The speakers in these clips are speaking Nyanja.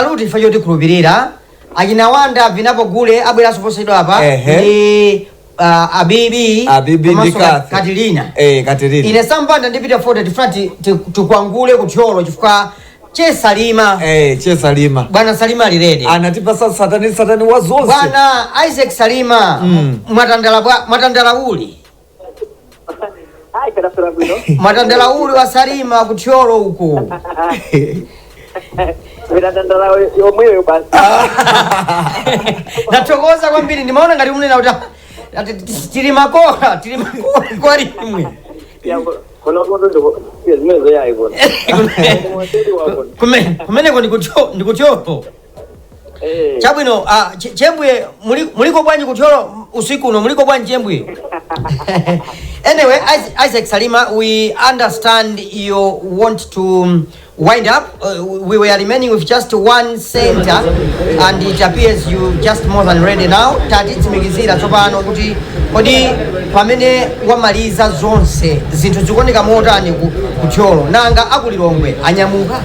Salute ife chotikhulupirira achinawanda vinapo gule abweranso posachedwa apa ndi abibi Abibi ndi komanso Kathy. Katilina. Katilina. Ine sampanda ndipita 40 tifuna tikwangule kuthyolo chifukwa che Salima. Che Salima. Bwana Salima alirede. Anatipasa satani satani wa zonse. Bwana Isaac Salima, mwatandala mwatandala uli. Ayi, kadasura bwino. Mwatandala uli wa Salima kuthyolo uku. Vitatandala yomweyo basi. Ndathokoza kwambiri, ndimaona ngati munena kuti ati tili makola, tili makola kwa limwe. Kuno kuno zimene zoyayi kuno. Kumeneko ndikuthyolo. Chabwino, chembwe muliko bwanji kuthyolo usiku uno, muliko bwanji chembwe? Anyway, Isaac Salima, we understand you want to wind up. We were remaining with just one center and it appears you just more than ready now. Tatitsimikizira tsopano kuti kodi pamene wamaliza zonse zinthu zikuoneka motani kuthyolo, nanga akulilongwe anyamuka?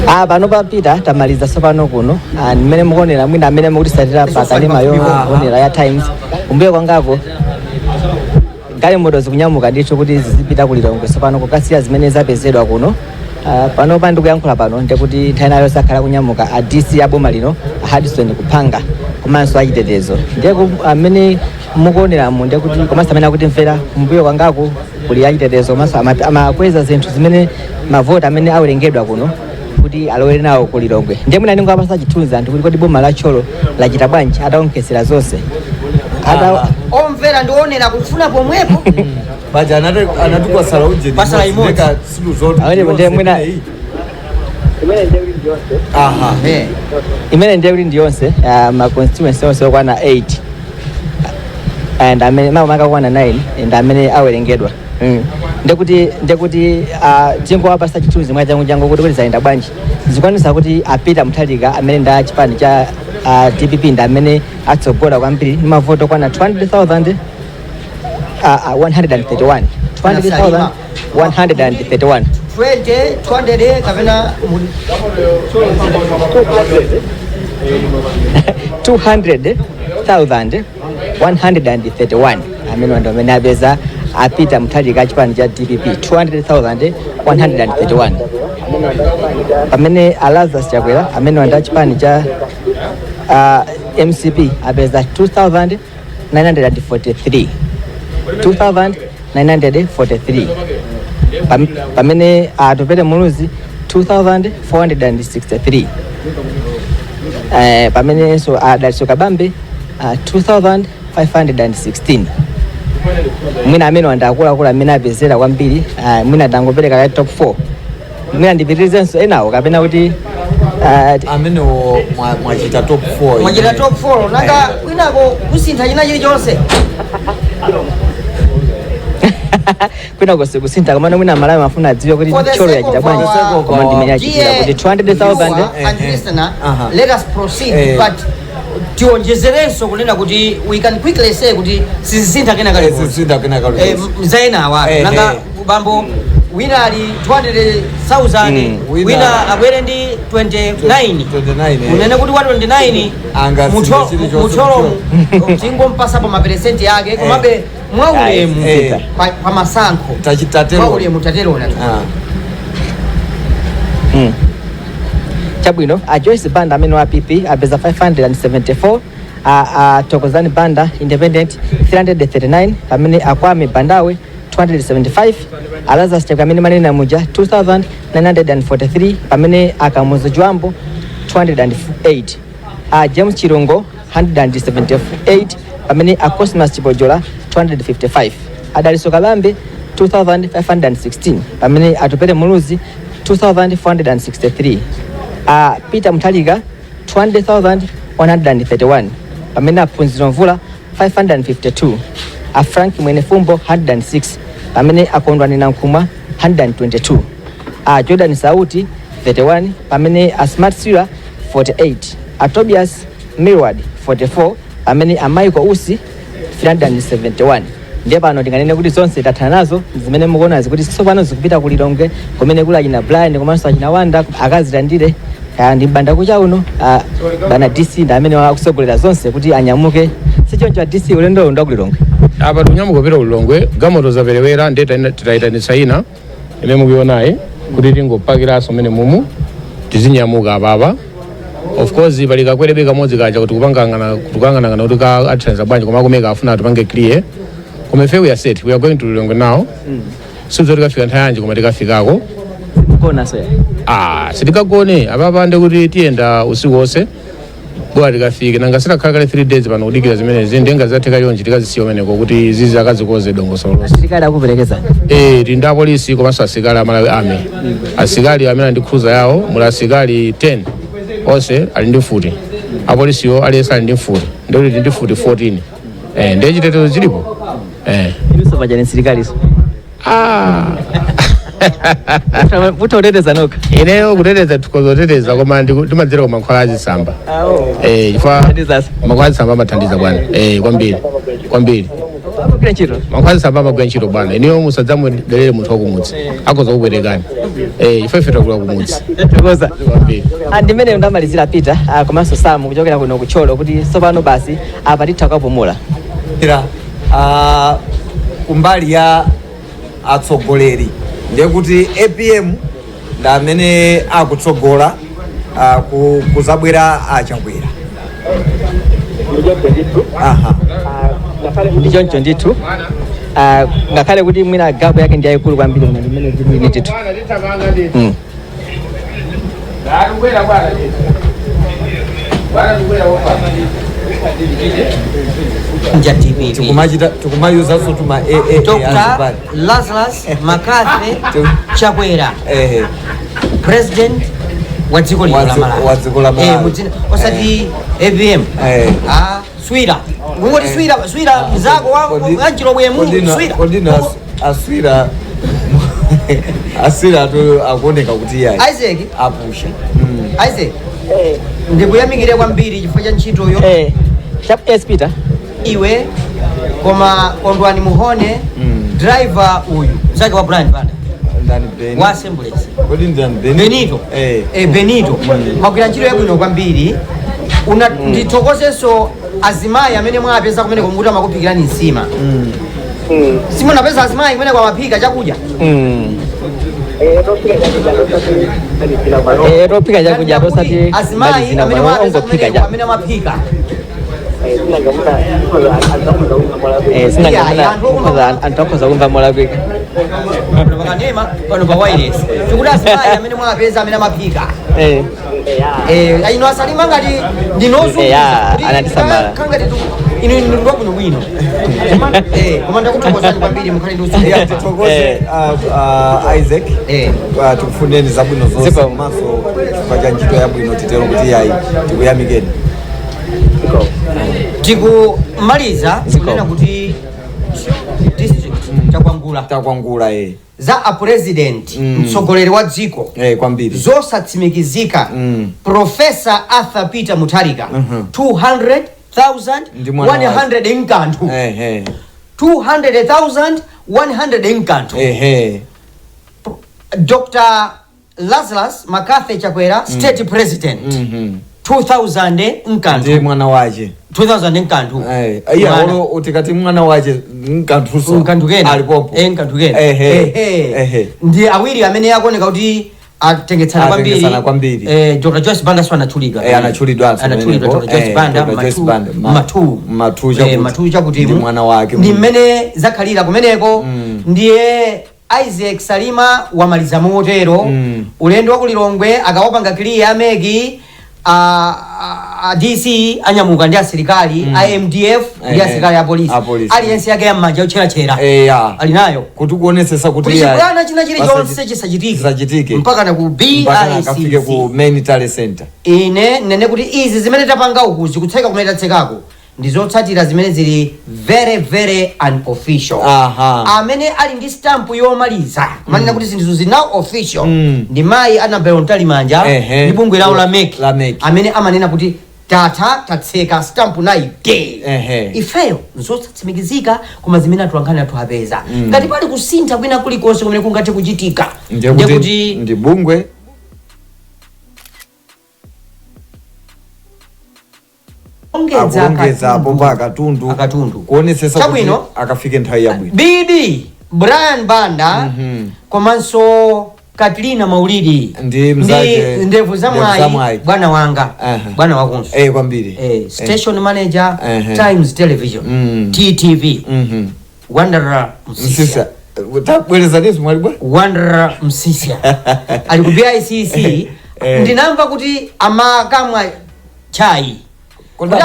Ah, pano papita tamaliza tsopano kuno. Ah, mmene mukuonera, mwina amene mukutisatira pa kanema yoonera ya Times, kumbuyo kwangako galimoto zikunyamuka ndithu kuti zizipita kulilongwe tsopano kukasiya zimene zapezedwa kuno. Ah, pano pa ndikuyankhula pano ndikuti nthawi nayo sakhala kunyamuka a DC a boma lino a Hudson Kuphanga komanso achitetezo. Ndiye amene mukuoneramu ndikuti komanso amene akutimvera, kumbuyo kwangaku kuli achitetezo komanso amakweza zinthu zimene mavoti amene awerengedwa kuno kuti alowere nawo ku Lilongwe. Ndiye mwina ndingowapasa chithunzi anthu kuti kodi boma la Thyolo lachita bwanji ataonkhesera zonse ata Omvera ndionera kufuna pomwepo. Baja anati kwasala uje. Kwasala imodzi. Awene ndiye mwina Imene ndiye kuti ndiyonse. Aha. Imene ndiye kuti ndiyonse, ma constituency onse okwana 8 and amene makamaka okwana 9 and amene awerengedwa. Ndekuti tingowapasa chithunzi mwa changu changu kuti zayenda bwanji. Zikwanisa kuti a Peter Mutharika amene nda chipani cha DPP ndi amene atsogola kwambiri ndi mavoto okwana 200,000 131, 200,131. 20 200 kapena 200,131 amene ndi amene apeza a Peter Mutharika chipani cha DPP, 200,131, pamene a Lazarus Chakwera amene ndi chipani cha MCP apeza 2943, 2943, pamene Atupele Muluzi 2463, pamenenso a Dalitso Kabambe 2516. Mwina amene wanda akuluakulu amene apezera kwambiri, mwina tangopereka ka top 4, mwina ndipitirizenso enawo kapena kuti Amenewo mwachita top 4. Mwachita top 4, nanga kwinako kusintha china chilichonse? Kwina kose kusintha, komano mwina Malawi mafuna adziwe kuti For the Thyolo sake yachita of bwanji, our koma ndimene yachitira dear kuti 200,000 viewer and listener, let us proceed, but tionjezerenso kunena kuti we can quickly say kuti sizisintha kena kalikonse. Sizisintha kena kalikonse. Zaenawa nanga bambo wina ali 200,000, wina abwere ndi 29. 29, eh. Unene kuti wa 29 Anga sintha chilichonse. mutholo tingompasapo maperesenti yake, komabe mwaulemu Ayi, pa masankho Tachitatero. mwaulemu taterona. Ah. Chabwino, a Joyce Banda amene wa PP apeza 574, a Thokozani Banda independent 339, pamene akwame Bandawe 275, a Lazarus Chakwera amene manena muja 2943, pamene akamuzu Jwambo 208, a James Chirungo 178, pamene a Cosmas Chipojola 255, adaliso Kabambe 2516, pamene Atupele Muluzi 2463, a Peter Mutharika 200,131, pamene aphunziro Mvula 552, a Frank Mwenefumbo 106, pamene akondwani Nankhumwa 122, a Jordan Sauti 31, pamene a Smart Sira 48, a Tobias Milward 44, pamene a Michael Usi 371. Ndiye pano tinganene kuti zonse tathana nazo zimene mukuonazi, kuti tsopano zikupita ku Lilongwe kumene kuli achina Brian komanso achina Wanda akazilandire. Kaya ndi banda kucha uno, bana DC ndi amene akusogolera zonse kuti anyamuke. Sichoncho a DC? Ulendo ndo ku Lilongwe. Apa tikunyamuka kupita ku Lilongwe. Galimoto zaperewera, ndiye titayitanitsa ina imene mukuyionayi kuti tingopakiranso mene mumu tizinyamuka. Apapa of course pali kakwerebe kamodzi kaja kuti kupangana kuti ka athandiza bwanji, koma akumeka afuna atipange clear. Koma ife we are set, we are going to Lilongwe now. Sizo tikafika nthawi yanji, koma tikafikako. Mukona so? Ah, sitikagone apapa, ndikuti tiyenda usiku wonse bora tikafike. Nanga sitakhala kale 3 days pano kudikira zimenezi, ndenga zatheka chonchi, tikazisiya umeneko kuti zizi akazikoze dongosolo lonse. Asilikali akuperekezani? Eh, tili ndi apolisi komanso asilikali a Malawi Army. Asilikali amene ali ndi cruiser yawo, muli asilikali 10, onse ali ndi mfuti. Apolisiwo aliyense ali ndi mfuti, ndikuti tili ndi mfuti 14. Eh, ndiye chitetezo chilipo, eh. Inunso paja ni msilikaliso. Ah. Mutauteteza nokha? Ineyo kuteteza tikozoteteza, koma ndimadzera ku mankhwala azitsamba, eh, chifukwa Thandizaso. mankhwala azitsamba amathandiza bwana, eh, kwambiri kwambiri. Amagwira ntchito? Mankhwala azitsamba amagwira ntchito bwana. Ineyo musadzamudelere munthu wakumudzi, akhoza kukuperekani, eh, ife ife takula kumudzi. Tathokoza. Kwambiri. Ndimene ndamalizira Peter, komanso Sam, kuchokera kuno kuThyolo, kuti tsopano basi apa titha kukapumula. Ira, kumbali ya atsogoleri ndiye kuti APM ndi amene akutsogola, kuzabwera aChakwera. Aha. Ndi choncho ndithu. Ngakhale kuti mwina gap yake ndi yayikulu kwambiri, koma ndimene zilili ndithu. Bwana bwana, Nja DPP. Tikumachita tikumayuzanso tuma a Dr. azipani. Lazarus McCarthy Chakwera, Ehe. president wa dziko lino la Malawi. Wa dziko la Malawi. Eh, osati APM. Ah, swira kungoti swira swira mzako wa anchilobwemu swira. Kodino aswira aswira atu akuoneka kuti yayi Isaac. Apusha. Isaac, ndikuyamikire kwambiri chifukwa cha ntchitoyo. Yes, Peter. Iwe koma Kondwani Muhone, driver uyu mzake wa Brian Banda Ndani, Beni? wa Assemblies. Kodi ndani, Beni? Benito. Eh. Benito, mwagwira ntchito yabwino kwambiri. Una ndithokozenso azimayi amene mwapeza kumeneko, mukuti amakuphikirani nsima. Simunapeza azimayi kumeneko amaphika chakudya? Tophika chakudya tosati Azimayi zina amene bwana mwapeza ongophika kumeneko cha amene amaphika. Sina. Yeah, Ngamuna anthu anthu akhoza kumva molakwika. Pano pakanema, pano pa wireless, tikuti azimayi amene mwapeza amene amaphika. Ino asalima ngati ndinozunguza. Ya, anatisamala. Ngati inu ndwa bwino bwino. Koma ndakuthokozani kwambiri, mukhale ndi usiku. Yeah, tithokoze Isaac. Tikufuneni zabwino zonse Zikomo. komanso chifukwa cha ntchito yabwino, titero kuti yayi, tikuyamikeni. Tikumaliza Zikomo. kunena kuti district takwangula. Takwangula, eh. Za a president, mtsogoleri wa dziko, Eh, kwambiri. zosatsimikizika, Professor Arthur Peter Mutharika Ndi mwana wake. 200,100 nkanthu. Ehe. 200,100 nkanthu. Ehe. Dr. Lazarus McCarthy Chakwera, state president, 2000 nkanthu. Ndiye mwana wache. 2000 nkanthu. Eh, iya. Mwana. Olo tikati mwana wache nkanthuso. Nkanthu kena. Alipopo. Eh, nkanthu kena. Ehe. Ehe. Ehe. Ndi awiri amene akuoneka kuti atengetsana kwambiri. Atengetsana kwambiri. Dr. Joyce Banda so anatchulidwa. Eh, anatchulidwanso anatchulidwa pamenepo. Dr. Joyce Banda. Dr. Joyce Matu Banda, matu matu eh, chakuti. matu chakuti Ndi mwana wake. Ndi mmene zakhalira kumeneko. Ndiye Isaac Salima wamaliza motero. Ulendo wa kuLilongwe akawapanga clear a MEC, a DC anyamuka ndi asilikali a MDF ndi asilikali a polisi. A police. Aliyense yake yam'manja otcheratchera Eh, ya. ali nayo kuti kuonesesa kuti kuti iya, chibwana china chilichonse chisachitike. Chisachitike. Mpaka na ku Mpaka na akafike ku BICC. main tally center. Ine nene kuti izi zimene tapanga ukuzi, kutseka kumene tatsekako, ndi zotsatira zimene zili very very unofficial. Amene ali ndi stamp yomaliza kumanena kuti zinthu zili now official ndi mayi Annabel Mtalimanja ndi bungwe lawo la MEC, La MEC. amene amanena kuti Tatha, tatseka stamp nayi de. Ifeyo nzosatsimikizika, koma zimene atolankhani athu apeza, ngati pali kusintha kwina kulikonse kumene kungathe kuchitika, ndiye ndiye kuti kuti ndi bungwe ongeza akuongeza akatundu. pomba akatundu Akatundu. Kuonesesa kuti Chabwino. akafike nthawi yabwino. Bibi Brian Banda komanso Katlina Maulidi Ndi mzake- ndi ndevu za ndevu za mwayi, mwayi. bwana wanga, bwana wakunso. Kwambiri. Station manager, Times Television, TTV, Wanderer Msisia. Msisa, tabwerezanizo mwali bwa. Wanderer Msisia ali ku BICC. Ndinamva kuti amakamwa chai. Kodi Kuti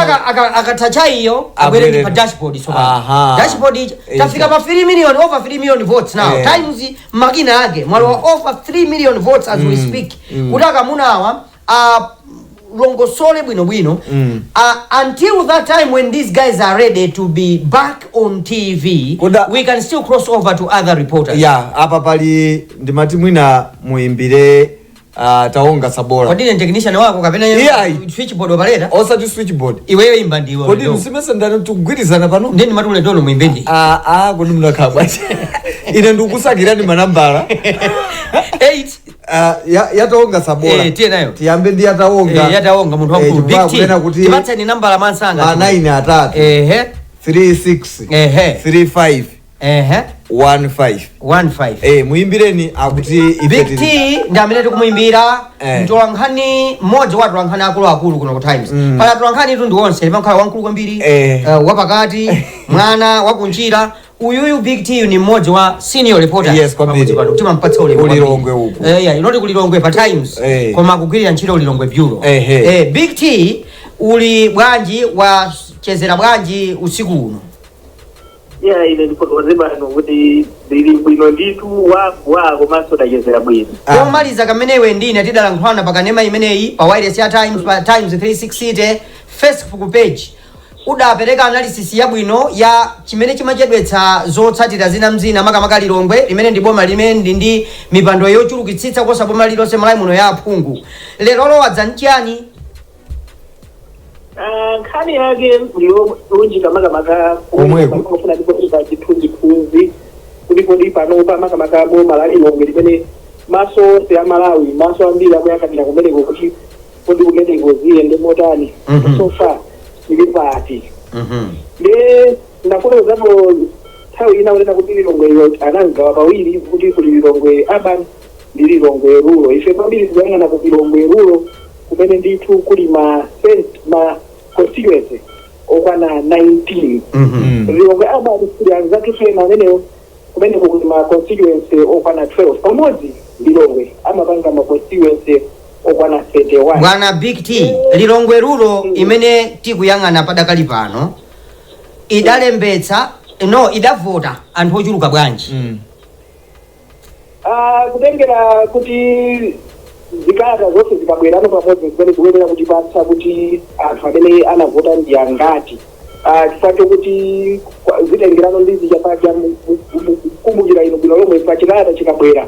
akatha chaiyo abwere ndi pa dashboard. Tsopano dashboard ija tafika pa 3 million, over 3 million votes now. Times makina ake mwalowa over 3 million votes as we speak. Kuti akamunawa alongosole bwinobwino. Until that time when these guys are ready to be back on TV, we can still cross over to other reporters. Ya, apa pali ndimati mwina muimbire Taonga Sabola. Kodi ndi technician wako kapena Iyayi. switchboard operator? Osati switchboard. Iweyo imba ndiwe. Kodi Ulendo. msimese ndani tikugwirizana pano? Ndeni mati ulendono muimbe ndi. Ah, ah, kodi munakhala bwanji? Ine ndikusakirani manambala. 8. Yataonga Sabola. Tiye nayo. Tiyambe ndi Yataonga. Yataonga munthu wamkulu. Chifukwa Big T. kunena kuti Tipatseni nambala mansanga. Ma 9 atatu 36 35 15. 15. Muimbireni akuti ife Big tili- T ndi amene tikumuimbira. Mtolankhani mmodzi wa atolankhani akuluakulu kuno ku Times. Pala atolankhani itu ndi onse limakhala wamkulu kwambiri, wapakati, mwana wakunjira. Uyuyu Big T ni mmodzi wa senior reporters Yes, kwambiri. pamudzi pano. Timampatsa ulemu kwambiri. Ulilongwe uku. Yeah, inoti kulilongwe pa Times, koma akugwirira ntchito Ulilongwe bureau. Big T, uli bwanji? Wachezera bwanji usiku uno? Ya, ine ndifotokoze pano kuti ndili bwino ndithu wa komanso tachezera bwino. Pomaliza kamenewe ndine tidalankhulana pakanema imeneyi pa wireless ya Times, pa Times 360 Facebook page, udapereka analysis yabwino ya chimene chimachedwetsa zotsatira zina mzina, makamaka Lilongwe limene ndi boma limene ndi ndi mipando yochulukitsitsa kosa boma lilonse Malawi muno ya aphungu. Lero lowadza nchiyani? Ah, nkhani yake ndiyolunjika makamaka Komweko. kufuna ndipotika chithunzithunzi kuti kodi panopa makamaka boma la Lilongwe limene maso onse a Malawi, maso ambiri akuyang'anira kumeneko kuti kodi kumeneko ziyende motani? So far ili pati? Nde ndafotokozapo nthawi ina kunena kuti Lilongwe anagawa pawiri, kuti kuli Lilongwe Urban ndi Lilongwe Rural. Ife kwambiri tikuyang'ana ku Lilongwe Rural kumene ndithu kuli ma constituency okwana 19. Lilongwe Urban kuli anzathu ena amenewo, kumeneko kuli ma constituency okwana 12. Pamodzi Lilongwe amapanga ma constituency okwana 31. Bwana Big T, Lilongwe Rural imene tikuyang'ana padakali pano idalembetsa, no, idavota anthu ochuluka bwanji? Ah, kutengera kuti zikalata zonse zikabwerano pamodzi zimene zikuyenera kutipatsa kuti anthu amene anavota ndi angati. Ah, chifukwa chokuti zitengerano ndi zichapaja, kumbukira ino bwino lomwe pa chikalata chikabwera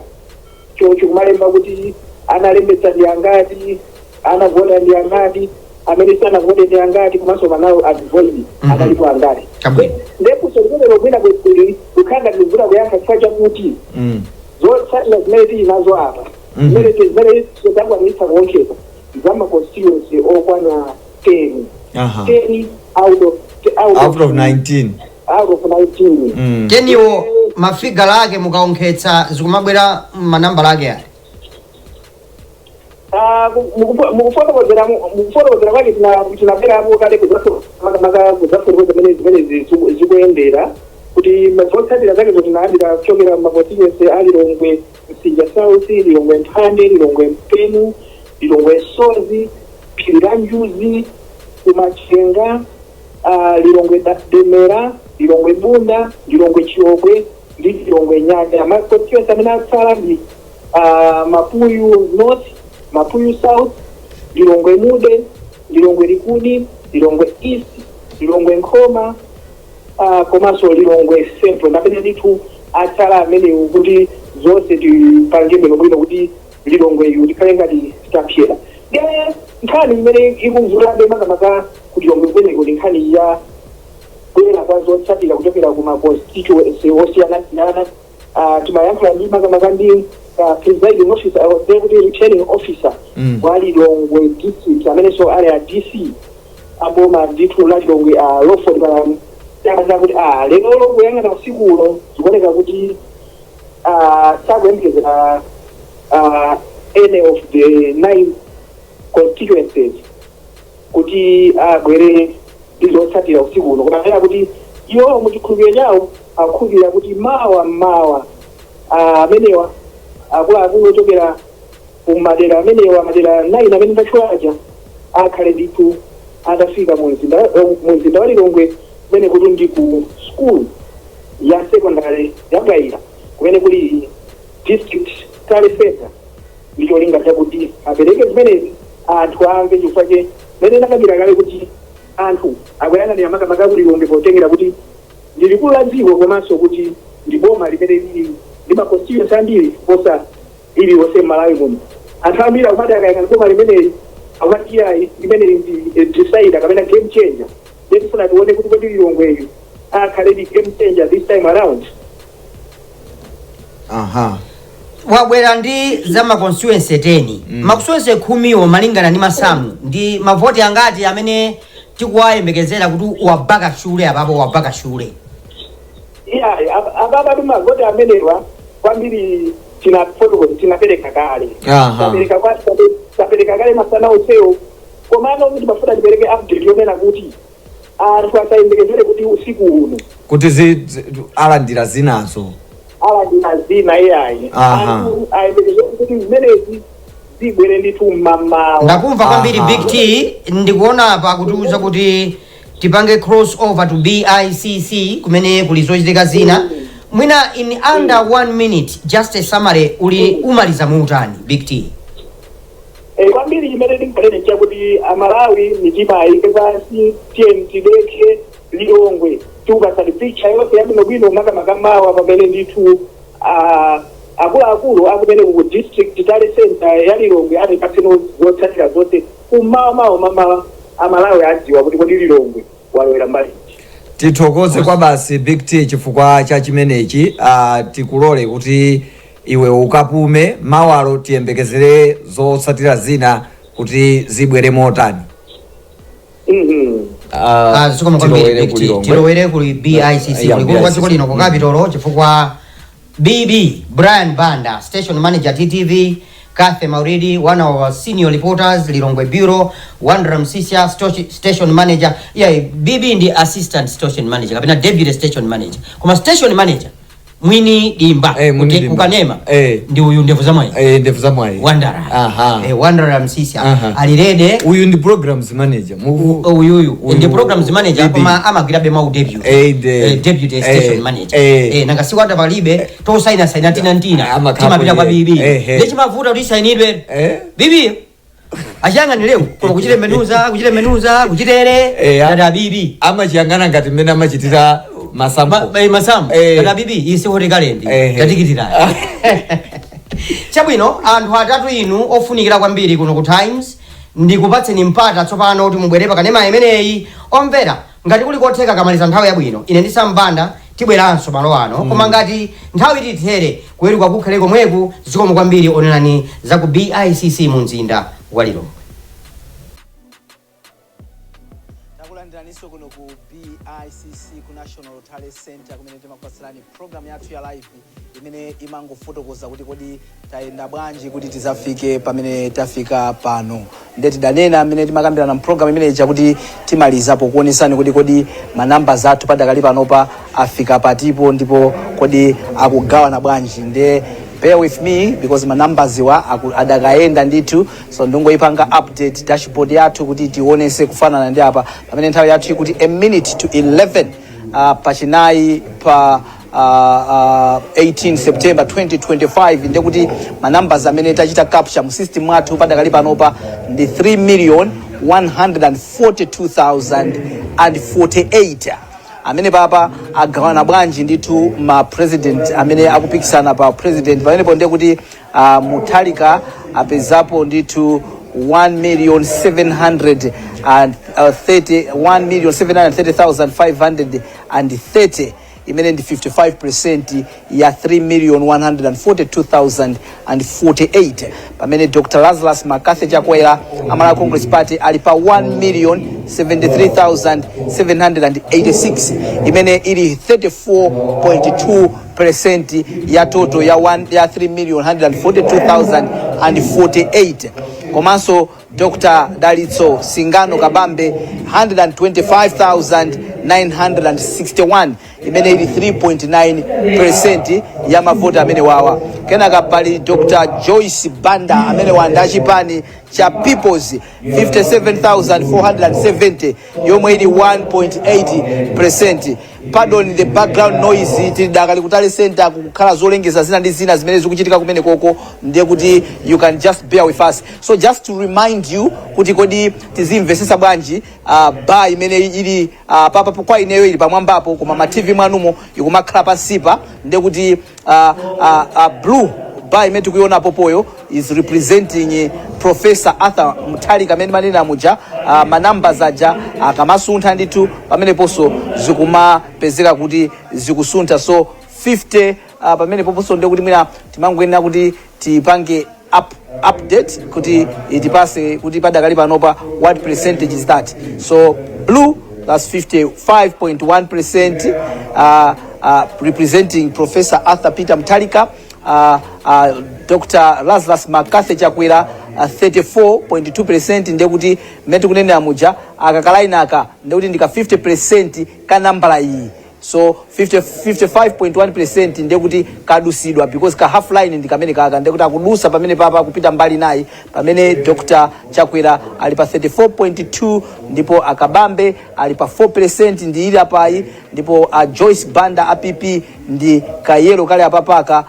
chocho kumalemba kuti analembetsa ndi angati, anavota ndi angati, amene sanavote ndi angati, komanso ma null and void analipo angati. Chabwino. Ndipo limenelo mwina kukhala ngati kuvuta kuyankha chifukwa chakuti zotsatira zimene tili nazo apa, zimene zakwanitsa kuonkheza zama constituency okwana 10. 10 out Out of 19. Out of 19. 10 wo mafigala ake mukaonkhetsa zikumabwera manambala ake ali? Ah, mukufotokozera kwake tinabwerapo kale makamaka kudzafotokoza zimene zikuyendera kuti zotsatira zake tinayambira kuchokera ma constituency a Lilongwe Msinja South, Lilongwe Mphande, Lilongwe Mpenu, Lilongwe Sozi, Phiri la Njuzi, Kumachenga, Lilongwe Demera, Lilongwe Bunda, Lilongwe Chiokwe ndi Lilongwe Nyanja. Ma constituency amene atsala ndi Mapuyu North, Mapuyu South, Lilongwe Mude, Lilongwe Likuni, Lilongwe East, Lilongwe Nkhoma, komanso Lilongwe Central. Ndapene ndithu atsala amenewo kuti zonse tipange bwinobwino kuti Lilongwe iyu tikhale ngati tapyera. Ndiye Nkhani imene ikuvutabe makamaka kuti Lilongwe kumeneko ndi nkhani ya kubwera kwa zotsatira kuchokera ku ma constituency osiyanasiyana. Timayankhula ndi makamaka ndi presiding officer, deputy returning officer wa Lilongwe District, amenenso ali a DC aboma ndithu la Lilongwe, Lawford Palani. Yakaza kuti lero kuyang'ana usiku uno zikuoneka kuti sakuyembekezera any of the nine constituencies kuti abwere ndi zotsatira usiku uno, koma anena kuti iwo muchikhulupiriro chawo akukhulupirira kuti mawa mmawa amenewa akuluakulu ochokera kumadera amenewa, madera 9 amene ndatchulaja, akhale ndithu atafika mu mzinda wa Lilongwe, kumene kuti ndi ku school ya secondary ya Bwaila, kumene kuli district tally center, ndi cholinga chakuti apereke zimenezi anthu amve, chifukwa che mene ndakambira kale kuti anthu akuyang'anira makamaka ku Lilongwe potengera kuti ndi likulu la dziko komanso kuti ndi boma limene lili ndi ma constituency ambiri kuposa iliyonse m'Malawi muno. Anthu ambiri akumati akayang'ana boma limeneli akumati iyayi, limeneli ndi decider kapena game changer. Tifuna tione kuti kodi Lilongweyu akhale ndi game changer this time around? Wabwera ndi za ma constituency 10. Ma constituency 10wo, malingana ndi masamu, ndi mavoti angati amene tikuwayembekezera kuti wabaka shule apapo, wabaka shule? Iya, apapa mavoti amenewa kwambiri tinafotokoza, tinapereka kale. Tapereka kale masana onsewo, komano kuti mafuta tipereke update yonena kuti anthu asayembekezere kuti usiku uno kuti alandira zinazo. Alandira zina, iyayi. Anthu ayembekezere kuti zimenezi zibwere ndithu mmamawa. Ndakumva kwambiri. Big T, ndikuona apa kutiuza kuti tipange cross over to BICC kumene kuli zochitika zina. Mwina in under one minute, just a summary, uli umaliza muutani, Big T? Kwambiri chimene ndinganene chakuti Amalawi mitima ayike pansi, tiye tidekhe. Lilongwe tikupasani picture yonse yabwinobwino, makamaka mawa pamene ndithu akuluakulu akumene ku district tally center ya Lilongwe atipatseno zotsatira zonse kummawa mawa mamawa. Amalawi adziwa kuti kodi Lilongwe walowera mbali. Tithokoze kwa basi, Big T, chifukwa cha chimenechi. Tikulole kuti iwe ukapume. Mawalo tiyembekezere zotsatira zina kuti zibwere motani. Zikomo kwambiri, Tilowere Big T. ku Lilongwe. Tilowere kuli BICC, kulikulu kwa BICC. dziko lino ku Capitol, chifukwa BB Brian Banda, station manager TTV, Kathe Mauridi, one of our senior reporters, Lilongwe Bureau, Wandra Msisia, station manager. Yeah, BB ndi assistant station manager kapena deputy station manager, koma station manager mwini dimba Mwini dimba. kukanema ndi uyu ndevu zamwayi. Ndevu zamwayi. Wandara. Wandara Msisia ali ready. Uyu ndi programs manager. Uyuyu Uyu- ndi programs manager, BB. koma amagwirabe mau deputy. Deputy station manager. Nanga sikwata palibe tosaina saina tina ntina Amakhapo timapita kwa iye. BB. Ndichimavuta kuti isainidwe. BB achiyang'anire koma kuchitembenuza, kuchitembenuza, kuchitere. Dada BB Amachiyang'ana ngati mmene amachitira masampo. Masamu. Dada BB, isi hotikalendi tatikitirayo. Chabwino, anthu atatu inu ofunikira kwambiri kuno ku Times, ndikupatseni mpata tsopano kuti mubwere pakanema imeneyi. Omvera, ngati kuli kotheka, kamaliza nthawi yabwino, ine ndisambanda tibweranso malo ano, koma ngati nthawi tithere kuweruka kukhale komweku. Zikomo kwambiri. Onenani za ku BICC mu mzinda wa Lilongwe. Takulandiraninso kuno ku BICC, ku National Tally Center, kumene timakupatsirani program yathu ya live imene imangofotokoza kuti kodi tayenda bwanji kuti tizafike pamene tafika pano. Nde tidanena amene timakambirana mpulogalamu imeneyi chakuti timalizapo kuonesani kuti kodi manamba zathu padakali panopa afika patipo, ndipo kodi akugawana bwanji. Nde bear with me because ma numbers wa adakayenda ndithu, so ndingoyipanga update dashboard yathu kuti tionese kufanana ndi apa pamene nthawi yathu ikuti a minute to 11, pachinayi pa 18 September 2025. Ndekuti ma numbers amene tachita capture mu system mwathu padakali panopa ndi 3 million 142,048. Amene papa agawana bwanji ndithu ma president amene akupikisana pa president pamenepo? Ndiye kuti Mutharika apezapo ndithu 1 million 730, 1,730,530, imene ndi 55% ya 3,142,048, pamene Dr Lazarus McCarthy Chakwera, a Malawi Congress Party, ali pa 1,073,786, imene ili 34.2% ya total ya, 1, ya 3,142,048. Komanso Dr Dalitso Singano Kabambe, 125,961, imene ili 3.9% ya mavoti amene wawa. Kenaka pali Dr Joyce Banda, amene wanda achipani cha Peoples, 57,470, yomwe ili 1.8%. Pardon the background noise, tili dakali ku tally center, kukhala zolengeza zina ndi zina zimene zikuchitika kumene koko, ndiye kuti you can just bear with us. So just to remind you kuti kodi tizimvesesa bwanji bar imene ili papa kwa ineyo ili pamwambapo, koma ma TV mwanumo ikumakhala pansipa, ndiye kuti blue bar imene tikuiona popoyo is representing Professor Arthur Mutharika, amene manena muja manumbers aja akamasuntha ndithu, pameneponso zikumapezeka kuti zikusuntha. So 50 pamene poponso ndiye kuti mwina timangoyenera kuti tipange update kuti itipase kuti padakali panopa what percentage is that. So blue, that's 55.1%, representing Professor Arthur Peter Mutharika. Dr Lazarus McCarthy Chakwera, 34.2%, ndiye kuti mmene tikunenera muja akakalaini aka ndiye kuti ndika 50% ka nambala iyi. So 50, 55.1% ndiye kuti kadusidwa, because ka half line ndi kamene kaka, ndiye kuti akudusa pamene papa kupita mbali nayi, pamene Dr Chakwera ali pa 34.2, ndipo akabambe ali pa 4% ndi ili apayi, ndipo a Joyce Banda a PP ndi kayelo kale apapaka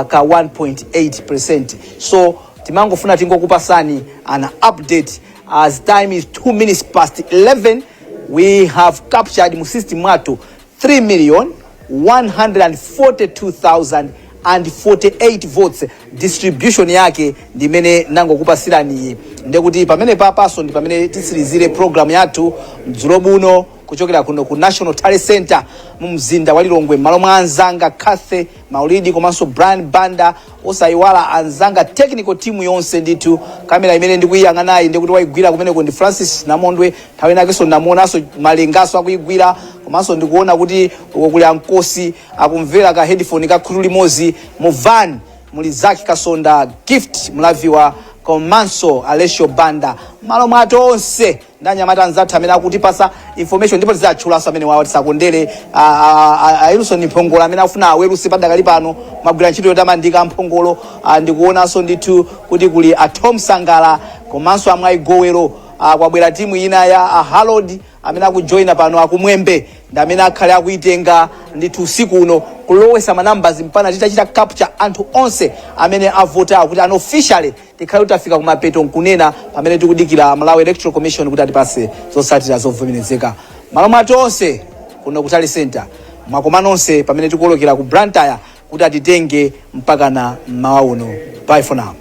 ka 1.8%. So timangofuna tingokupasani an update as time is 2 minutes past 11. We have captured mu system mwathu 3 million 142,048 votes. Distribution yake ndi imene nangokupasirani iyi. Ndekuti pamene papaso ndi pamene titsirizire program yathu mdzulo buno kuchokera kuno ku National Tally Center mu mzinda wa Lilongwe. M'malo mwa anzanga Cathy Maulidi komanso Brian Banda, osayiwala anzanga technical team yonse ndithu, kamera imene ndikuyiyang'anayi ndikuti wayigwira kumeneko ndi Francis Namondwe, nthawi inakenso ndamuonanso Malengaso akuyigwira, komanso ndikuona kuti uko kuli ankosi akumvera ka headphone ka khutu limodzi. Mu van muli Zaki Kasonda, Gift Mlaviwa komanso Alessio Banda. Malo mwathu onse ndi anyamata anzathu amene akutipasa information, ndipo tizatchulanso amene wawo, tisakondere a Wilson Mphongolo amene akufuna aweruse padakali pano, magwira ntchito yotamandika Mphongolo. Ndikuonanso ndithu kuti kuli a Tom Sangala komanso amwayi Gowero. Kwabwera timu ina ya a Harold amene akujoyina pano, akumwembe ndi amene akhale akuitenga ndithu usiku uno kulowesa manumbers mpana titachita capture anthu onse amene avota, kuti unofficially tikhale kuti tafika kumapeto nkunena, pamene tikudikira Malawi Electoral Commission kuti atipase zotsatira zovomerezeka. Malo mwathu onse kuno ku tally center, mwakoma nonse pamene tikuwolokera ku Blantyre kuti atitenge mpakana mmawa uno. Bye for now.